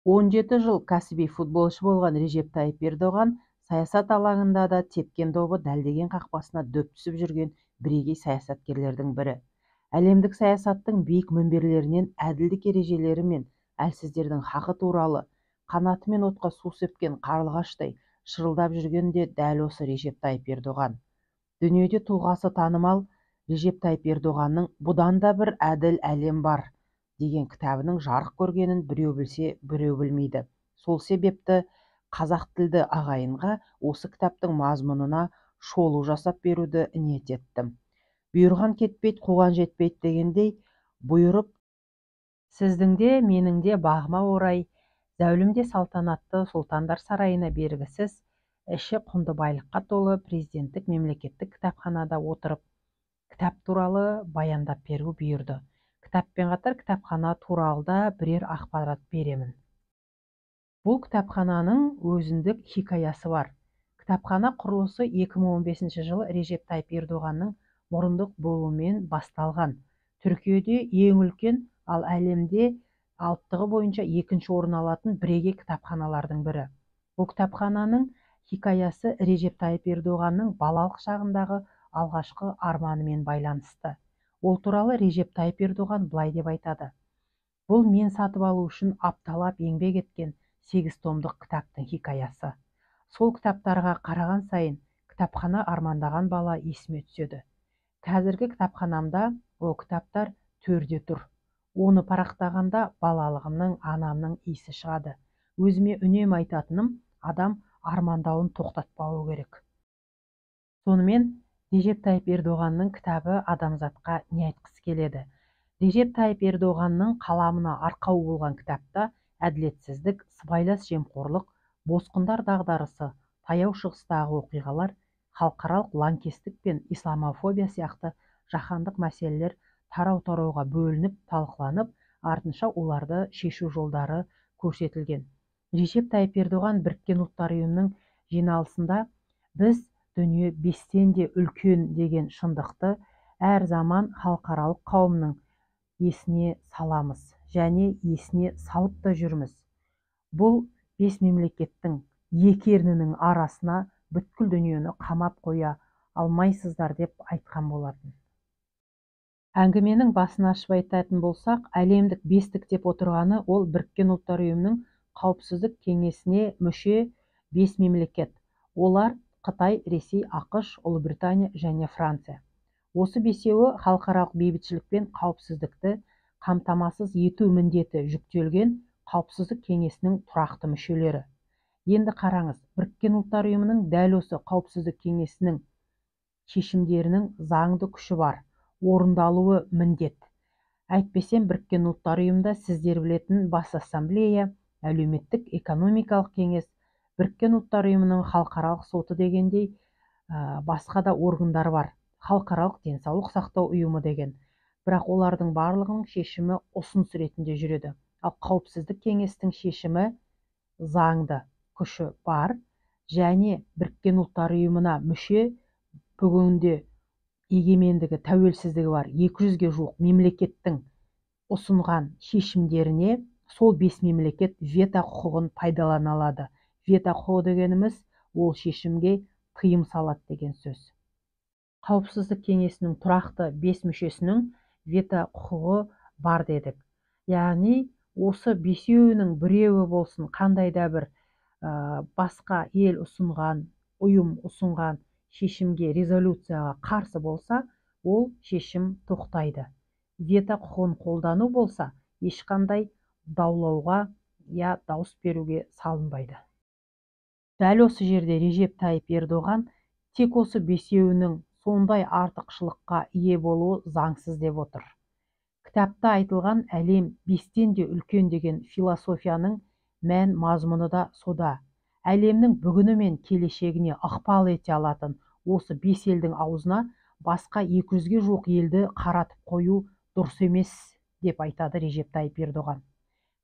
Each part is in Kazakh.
17 жыл кәсіби футболшы болған Режеп Тайып Ердоған саясат алаңында да тепкен добы дәлдеген қақпасына дөп түсіп жүрген бірегей саясаткерлердің бірі. Әлемдік саясаттың биік мінберлерінен әділдік ережелері мен әлсіздердің хақы туралы қанатымен отқа су сепкен қарлығаштай шырылдап жүрген де дәл осы Режеп Тайып Ердоған. Дүниеде тұлғасы танымал Режеп Тайып Ердоғанның «Бұдан да бір әділ әлем бар» деген кітабының жарық көргенін біреу білсе, біреу білмейді. Сол себепті қазақ тілді ағайынға осы кітаптың мазмұнына шолу жасап беруді ниет еттім. Бұйырған кетпейді, қуған жетпейді дегендей, бұйырып сіздің де, менің де бағыма орай зәулім де салтанатты сұлтандар сарайына бергісіз, іші құнды байлыққа толы президенттік мемлекеттік кітапханада отырып, кітап туралы баяндап беру бұйырды. Кітаппен қатар кітапхана туралы да бірер ақпарат беремін. Бұл кітапхананың өзіндік хикаясы бар. Кітапхана құрылысы 2015 жылы Режеп Тайып Ердоғанның мұрындық болуымен басталған. Түркияде ең үлкен, ал әлемде алыптығы бойынша екінші орын алатын бірегей кітапханалардың бірі. Бұл кітапхананың хикаясы Режеп Тайып Ердоғанның балалық шағындағы алғашқы арманымен байланысты. Ол туралы Режеп Тайып Ердоған былай деп айтады: «Бұл мен сатып алу үшін апталап еңбек еткен 8 томдық кітаптың хикаясы. Сол кітаптарға қараған сайын кітапхана армандаған бала есіме түседі. Қазіргі кітапханамда ол кітаптар төрде тұр. Оны парақтағанда балалығымның, анамның иісі шығады. Өзіме үнемі айтатыным, адам армандауын тоқтатпауы керек». Сонымен, Режеп Тайып Ердоғанның кітабы адамзатқа не айтқысы келеді? Режеп Тайып Ердоғанның қаламына арқау болған кітапта әділетсіздік, сыбайлас жемқорлық, босқындар дағдарысы, Таяу Шығыстағы оқиғалар, халықаралық лаңкестік пен исламофобия сияқты жаһандық мәселелер тарау-тарауға бөлініп талқыланып, артынша оларды шешу жолдары көрсетілген. Режеп Тайып Ердоған Біріккен Ұлттар Ұйымының жиналысында біз дүние бестен де үлкен деген шындықты әр заман халықаралық қауымның есіне саламыз және есіне салып та жүрміз. Бұл бес мемлекеттің екі ернінің арасына бүткіл дүниені қамап қоя алмайсыздар деп айтқан болатын. Әңгіменің басын ашып айтатын болсақ, әлемдік бестік деп отырғаны ол Біріккен Ұлттар Ұйымының Қауіпсіздік кеңесіне мүше 5 мемлекет. Олар Қытай, Ресей, АҚШ, Ұлыбритания және Франция. Осы бесеуі халықаралық бейбітшілік пен қауіпсіздікті қамтамасыз ету міндеті жүктелген Қауіпсіздік кеңесінің тұрақты мүшелері. Енді қараңыз, Біріккен Ұлттар Ұйымының дәл осы Қауіпсіздік кеңесінің шешімдерінің заңды күші бар, орындалуы міндет. Әйтпесем, Біріккен Ұлттар Ұйымында сіздер білетін Бас Ассамблея, Әлеуметтік экономикалық кеңес, Біріккен Ұлттар Ұйымының халықаралық соты дегендей басқа да органдар бар. Халықаралық денсаулық сақтау ұйымы деген. Бірақ олардың барлығының шешімі ұсыныс ретінде жүреді. Ал Қауіпсіздік кеңестің шешімі заңды күші бар және Біріккен Ұлттар Ұйымына мүше бүгінде егемендігі, тәуелсіздігі бар 200-ге жуық мемлекеттің ұсынған шешімдеріне сол 5 мемлекет вето құқығын пайдалана алады. Вето құқығы дегеніміз ол шешімге тыйым салады деген сөз. Қауіпсіздік кеңесінің тұрақты 5 мүшесінің вето құқығы бар дедік. Яғни осы бесеуінің біреуі болсын қандай да бір басқа ел ұсынған, ұйым ұсынған шешімге, резолюцияға қарсы болса, ол шешім тоқтайды. Вето құқығын қолдану болса, ешқандай даулауға я дауыс беруге салынбайды. Дәл осы жерде Режеп Тайып Ердоған тек осы бесеуінің сондай артықшылыққа ие болуы заңсыз деп отыр. Кітапта айтылған әлем бестен де үлкен деген философияның мән мазмұны да сода. Әлемнің бүгіні мен келешегіне ықпал ете алатын осы бес елдің аузына басқа 200-ге жуық елді қаратып қою дұрыс емес деп айтады Режеп Тайып Ердоған.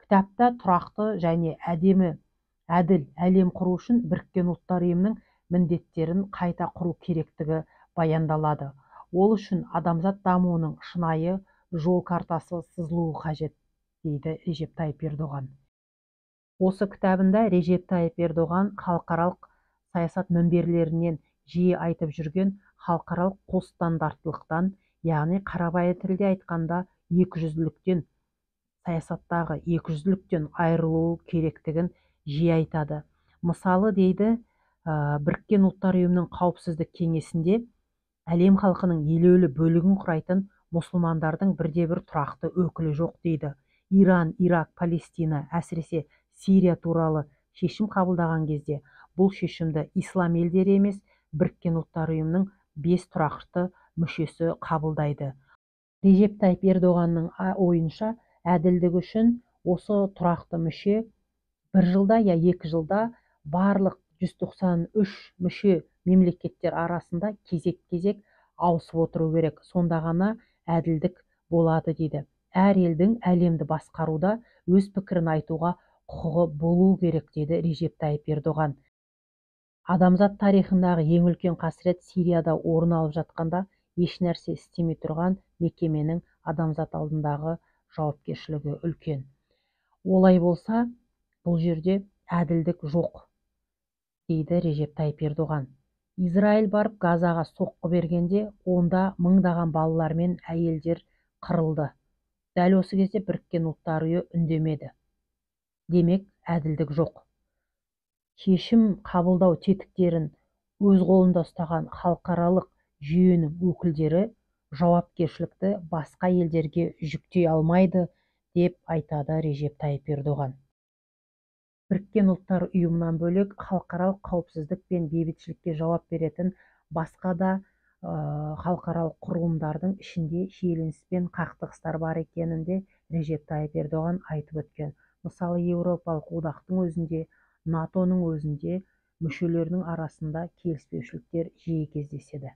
Кітапта тұрақты және әдемі әділ әлем құру үшін Біріккен Ұлттар Ұйымының міндеттерін қайта құру керектігі баяндалады. Ол үшін адамзат дамуының шынайы жол картасы сызылуы қажет, дейді Режеп Тайып Ердоған. Осы кітабында Режеп Тайып Ердоған халықаралық саясат мінберлерінен жиі айтып жүрген халықаралық қос стандарттылықтан, яғни қарапайым тілде айтқанда екіжүзділіктен, саясаттағы екіжүзділіктен айырылу керектігін жиі айтады. Мысалы, дейді, Біріккен Ұлттар Ұйымының Қауіпсіздік кеңесінде әлем халқының елеулі бөлігін құрайтын мұсылмандардың бірде-бір тұрақты өкілі жоқ дейді. Иран, Ирак, Палестина, әсіресе Сирия туралы шешім қабылдаған кезде бұл шешімді ислам елдері емес, Біріккен Ұлттар Ұйымының 5 тұрақты мүшесі қабылдайды. Режеп Тайып Ердоғанның ойынша, әділдік үшін осы тұрақты мүше бір жылда я 2 жылда барлық 193 мүше мемлекеттер арасында кезек-кезек ауысып отыру керек. Сонда ғана әділдік болады дейді. Әр елдің әлемді басқаруда өз пікірін айтуға құқығы болу керек, деді Режеп Тайып Ердоған. Адамзат тарихындағы ең үлкен қасірет Сирияда орын алып жатқанда ешнәрсе істемей тұрған мекеменің адамзат алдындағы жауапкершілігі үлкен. Олай болса, бұл жерде әділдік жоқ, дейді Режеп Тайып Ердоған. Израиль барып Газаға соққы бергенде, онда мыңдаған балалар мен әйелдер қырылды. Дәл осы кезде Біріккен Ұлттар Ұйымы үндемеді. Демек, әділдік жоқ. Шешім қабылдау тетіктерін өз қолында ұстаған халықаралық жүйенің өкілдері жауапкершілікті басқа елдерге жүктей алмайды, деп айтады Режеп Тайып Ердоған. Біріккен Ұлттар Ұйымынан бөлек халықаралық қауіпсіздік пен бейбітшілікке жауап беретін басқа да халықаралық құрылымдардың ішінде шиеленіс пен қақтығыстар бар екенін де Режеп Тайып Ердоған айтып өткен. Мысалы, Еуропалық одақтың өзінде, НАТО-ның өзінде мүшелерінің арасында келіспеушіліктер жиі кездеседі.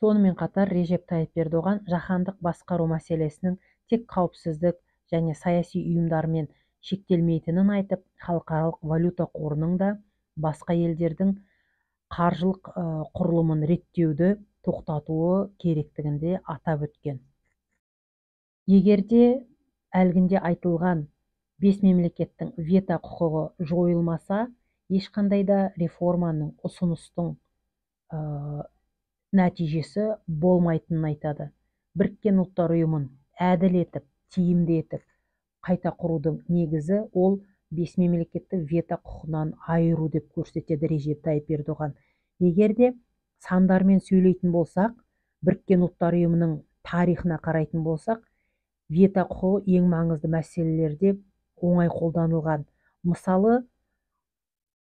Сонымен қатар Режеп Тайып Ердоған жаһандық басқару мәселесінің тек қауіпсіздік және саяси ұйымдармен шектелмейтінін айтып, халықаралық валюта қорының да басқа елдердің қаржылық құрылымын реттеуді тоқтатуы керектігін де атап өткен. Егер де әлгінде айтылған 5 мемлекеттің вето құқығы жойылмаса, ешқандай да реформаның, ұсыныстың нәтижесі болмайтынын айтады. Біріккен Ұлттар Ұйымын әділ етіп, тиімді етіп қайта құрудың негізі ол 5 мемлекетті вето құқығынан айыру деп көрсетеді Режеп Тайып Ердоған. Егер де сандармен сөйлейтін болсақ, Біріккен Ұлттар Ұйымының тарихына қарайтын болсақ, вето құқығы ең маңызды мәселелерде оңай қолданылған. Мысалы,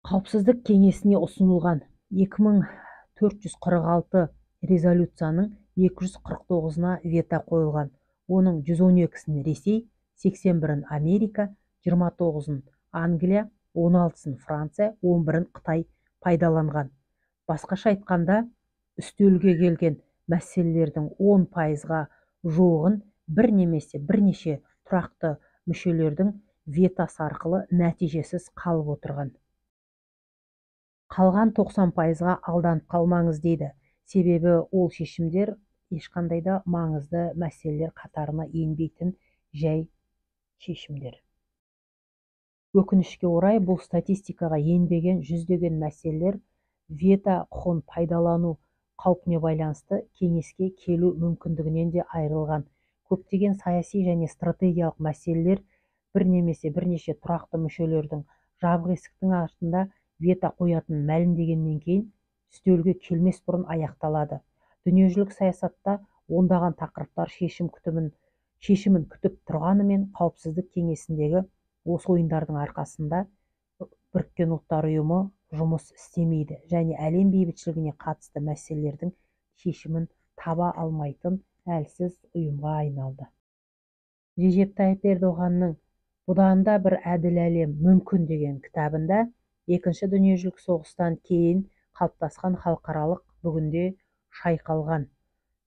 Қауіпсіздік кеңесіне ұсынылған 2446 резолюцияның 249-на вето қойылған. Оның 112-сін Ресей, 81-ін Америка, 29-ын Англия, 16-сын Франция, 11-ін Қытай пайдаланған. Басқаша айтқанда, үстелге келген мәселелердің 10%-ға жуығын бір немесе бірнеше тұрақты мүшелердің ветосы арқылы нәтижесіз қалып отырған. Қалған 90%-ға алданып қалмаңыз дейді. Себебі ол шешімдер ешқандай да маңызды мәселелер қатарына енбейтін жай шешімдер. Өкінішке орай, бұл статистикаға енбеген жүздеген мәселелер вето құқығын пайдалану қаупіне байланысты кеңеске келу мүмкіндігінен де айырылған. Көптеген саяси және стратегиялық мәселелер бір немесе бірнеше тұрақты мүшелердің жабық есіктің артында вето қоятынын мәлімдегеннен кейін үстелге келмес бұрын аяқталады. Дүниежүзілік саясатта ондаған тақырыптар шешімін күтіп тұрғанымен, Қауіпсіздік кеңесіндегі осы ойындардың арқасында Біріккен Ұлттар Ұйымы жұмыс істемейді және әлем бейбітшілігіне қатысты мәселелердің шешімін таба алмайтын әлсіз ұйымға айналды. Режеп Тайып Ердоғанның «Бұдан да бір әділ әлем мүмкін» деген кітабында Екінші дүниежүзілік соғыстан кейін қалыптасқан халықаралық бүгінде шайқалған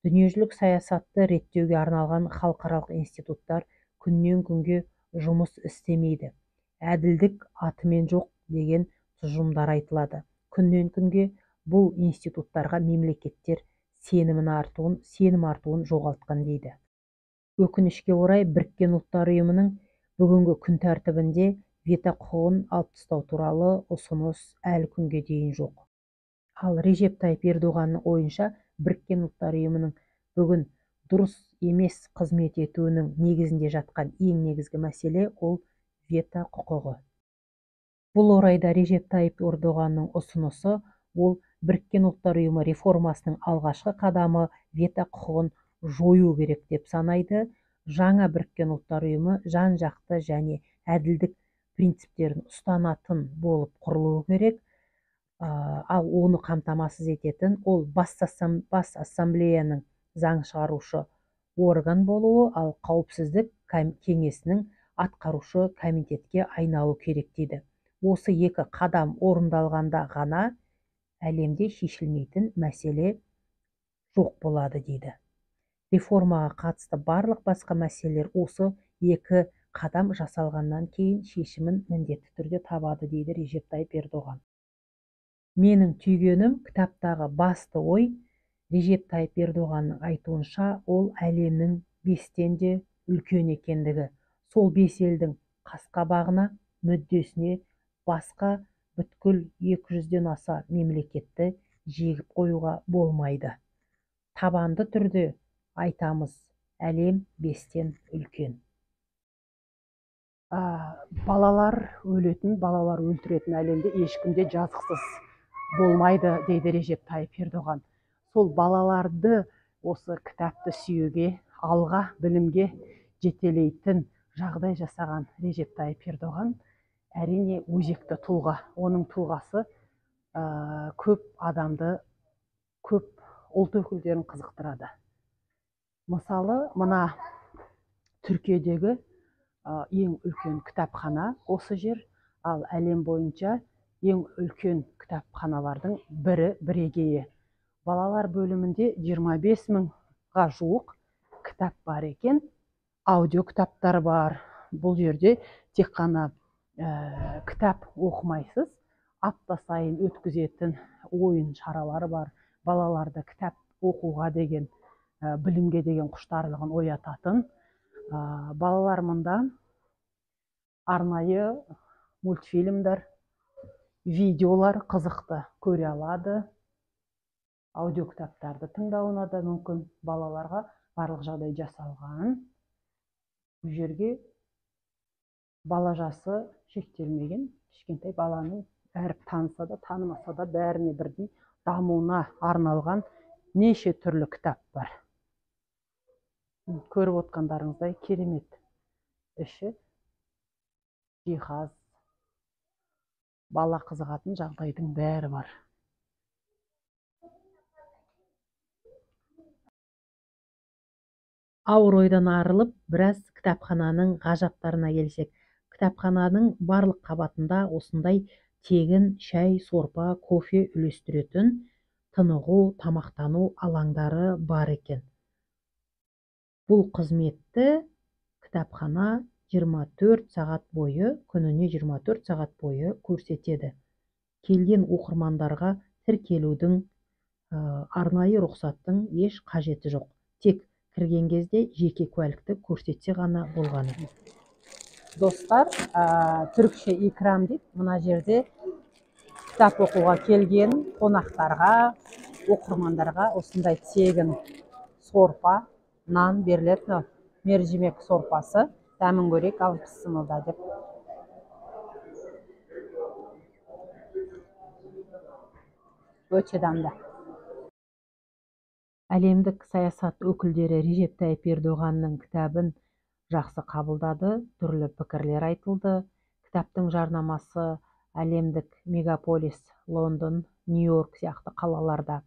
дүниежүзілік саясатты реттеуге арналған халықаралық институттар күннен күнге жұмыс істемейді. Әділдік атымен жоқ деген тұжырымдар айтылады. Күннен күнге бұл институттарға мемлекеттер сенім артуын жоғалтқан дейді. Өкінішке орай, Біріккен Ұлттар Ұйымының бүгінгі күн тәртібінде Вето құқығын алып тастау туралы ұсыныс әлі күнге дейін жоқ. Ал Режеп Тайып Ердоғанның ойынша, Біріккен Ұлттар Ұйымының бүгін дұрыс емес қызмет етуінің негізінде жатқан ең негізгі мәселе ол вето құқығы. Бұл орайда Режеп Тайып Ердоғанның ұсынысы ол Біріккен Ұлттар Ұйымы реформасының алғашқы қадамы вето құқығын жою керек деп санайды. Жаңа Біріккен Ұлттар Ұйымы жан-жақты және әділдік принциптерін ұстанатын болып құрылуы керек. Ал оны қамтамасыз ететін ол бас ассамблеяның заң шығарушы орган болуы, ал қауіпсіздік кеңесінің атқарушы комитетке айналу керек дейді. Осы екі қадам орындалғанда ғана әлемде шешілмейтін мәселе жоқ болады дейді. Реформаға қатысты барлық басқа мәселелер осы екі қадам жасалғаннан кейін шешімін міндетті түрде табады дейді Режеп Тайып Ердоған. Менің түйгенім, кітаптағы басты ой, Режеп Тайып Ердоғанның айтуынша, ол әлемнің 5-тен де үлкен екендігі. Сол 5 елдің қасқабағына, мүддесіне басқа бүткіл 200-ден аса мемлекетті жегіп қоюға болмайды. Табанды түрде айтамыз, әлем 5-тен үлкен. Балалар өлетін, балалар өлтіретін әлемде ешкімде жазықсыз болмайды дейді Режеп Тайып Ердоған. Сол балаларды осы кітапты сүюге, алға, білімге жетелейтін жағдай жасаған Режеп Тайып Ердоған әрине өзекті тұлға. Оның тұлғасы көп адамды, көп ұлт өкілдерін қызықтырады. Мысалы, мына Түркиядегі ең үлкен кітапхана осы жер, ал әлем бойынша ең үлкен кітапханалардың бірі бірегейі. Балалар бөлімінде 25 мыңға жуық кітап бар екен, аудио кітаптар бар. Бұл жерде тек қана кітап оқымайсыз, апта сайын өткізетін ойын шаралары бар. Балаларды кітап оқуға деген, білімге деген құштарлығын оятатын. Балалар мұнда арнайы мультфильмдер, видеолар қызықты көре алады, аудио кітаптарды тыңдауына да мүмкін. Балаларға барлық жағдай жасалған. Бұл жерге бала жасы шектелмеген, кішкентай баланың әріп таныса да, танымаса да бәріне бірдей дамуына арналған неше түрлі кітап бар. Көріп отқандарыңыздай керемет іші, жиһаз, бала қызығатын жағдайдың бәрі бар. Ауыр ойдан арылып, біраз кітапхананың ғажаптарына келсек. Кітапхананың барлық қабатында осындай тегін шай, сорпа, кофе үлестіретін тынығу, тамақтану алаңдары бар екен. Бұл қызметті кітапхана 24 сағат бойы, күніне 24 сағат бойы көрсетеді. Келген оқырмандарға тіркелудің, арнайы рұқсаттың еш қажеті жоқ. Тек кірген кезде жеке куәлікті көрсетсе ғана болғаны. Достар, түрікше икрам дейді. Мына жерде кітап оқуға келген қонақтарға, оқырмандарға осындай тегін сорпа, нан беріледі. Мержімек сорпасы, дәмін көрейік, ал пісімілда деп. Өте дәмді. Әлемдік саясат өкілдері Режеп Тайып Ердоғанның кітабын жақсы қабылдады, түрлі пікірлер айтылды. Кітаптың жарнамасы әлемдік мегаполис Лондон, Нью-Йорк сияқты қалаларда,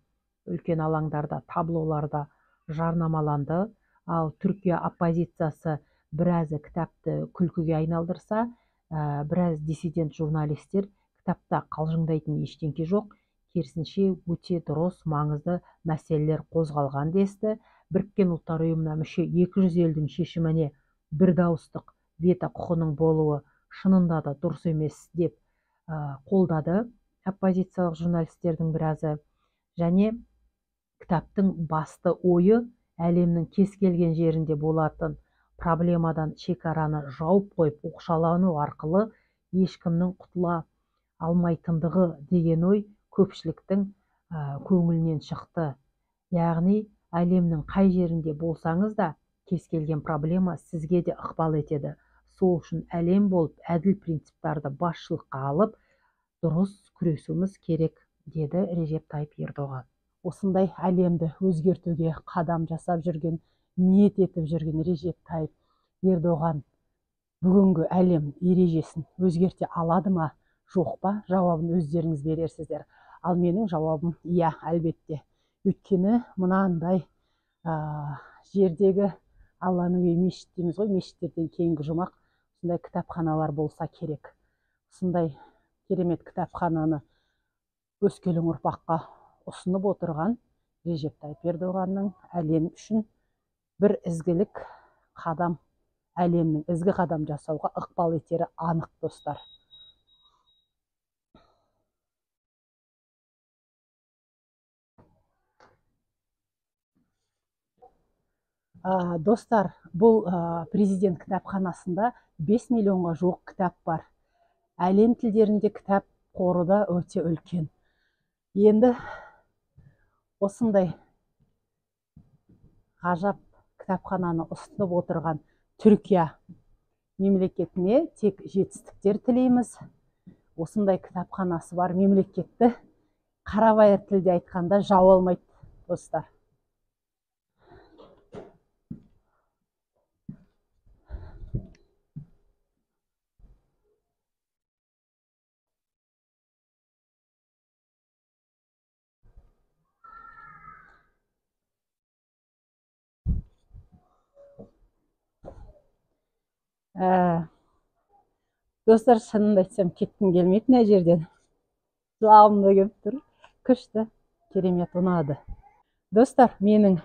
үлкен алаңдарда, таблоларда жарнамаланды. Ал Түркия оппозициясы біразы кітапты күлкіге айналдырса, біраз диссидент журналистер кітапта қалжыңдайтын ештеңке жоқ, керісінше өте дұрыс, маңызды мәселелер қозғалған десті. Біріккен Ұлттар Ұйымына мүше 200 елдің шешіміне бір дауыстық вето құқының болуы шынында да дұрыс емес деп қолдады оппозициялық журналистердің біразы. Және кітаптың басты ойы әлемнің кез келген жерінде болатын проблемадан шекараны жауып қойып оқшалану арқылы ешкімнің құтыла алмайтындығы деген ой көпшіліктің көңілінен шықты. Яғни әлемнің қай жерінде болсаңыз да, кез келген проблема сізге де ықпал етеді. Сол үшін әлем болып әділ принциптарды басшылыққа алып, дұрыс күресуіміз керек, деді Режеп Тайып Ердоған. Осындай әлемді өзгертуге қадам жасап жүрген, ниет етіп жүрген Режеп Тайып Ердоған бүгінгі әлем ережесін өзгерте алады ма, жоқ па, жауабын өздеріңіз берерсіздер. Ал менің жауабым иә, әлбетте. Өйткені мынандай жердегі Алланың үйі мешіт дейміз ғой, мешіттерден кейінгі жұмақ осындай кітапханалар болса керек. Осындай керемет кітапхананы өскелең ұрпаққа ұсынып отырған Режеп Тайып Ердоғанның әлем үшін бір ізгілік қадам, әлемнің ізгі қадам жасауға ықпал етері анық, достар. Достар, бұл президент кітапханасында 5 миллионға жуық кітап бар. Әлем тілдерінде кітап қоры да өте үлкен. Енді осындай ғажап кітапхананы ұсынып отырған Түркия мемлекетіне тек жетістіктер тілейміз. Осындай кітапханасы бар мемлекетті қарабайыр тілде айтқанда жау алмайды, достар. Достар, шынымды айтсам, кеткім келмейді мына жерден. Жылағым да келіп тұр. Күшті, керемет, ұнады. Достар, менің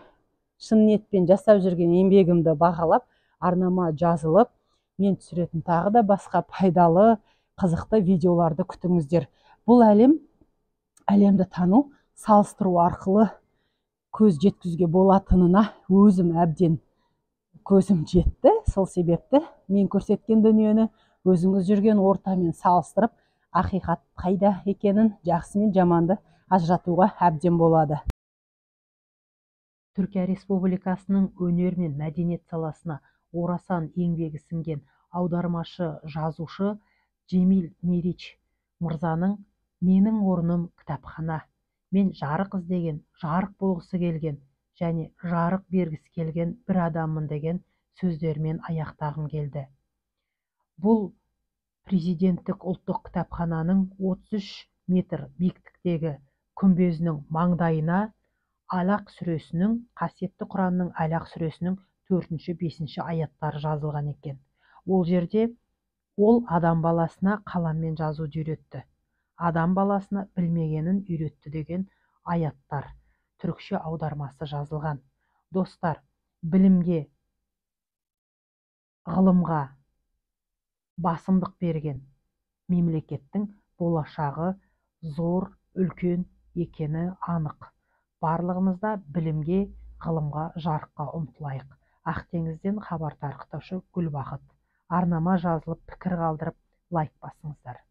шын ниетпен жасап жүрген еңбегімді бағалап, арнама жазылып, мен түсіретін тағы да басқа пайдалы, қызықты видеоларды күтіңіздер. Бұл әлем, әлемді тану, салыстыру арқылы көз жеткізуге болатынына өзім әбден көзім жетті. Сол себепті мен көрсеткен дүниені өзіңіз жүрген ортамен салыстырып, ақиқат қайда екенін, жақсы мен жаманды ажыратуға әбден болады. Түркия Республикасының өнер мен мәдениет саласына орасан еңбегі сіңген аудармашы, жазушы Джемил Мерич мырзаның «Менің орным кітапхана. Мен жарық іздеген, жарық болғысы келген және жарық бергісі келген бір адаммын» деген сөздермен аяқтағым келді. Бұл президенттік ұлттық кітапхананың 33 метр биіктіктегі күмбезінің маңдайына Алақ сүресінің, қасиетті Құранның Алақ сүресінің 4-5 аяттары жазылған екен. Ол жерде ол адам баласына қаламмен жазуды үйретті, адам баласына білмегенін үйретті деген аяттар түрікше аудармасы жазылған. Достар, білімге, ғылымға басымдық берген мемлекеттің болашағы зор, үлкен екені анық. Барлығымыз да білімге, ғылымға, жарыққа ұмтылайық. Ақтеңізден хабар тарқытушы Гүлбақыт. Арнама жазылып, пікір қалдырып, лайк басыңыздар.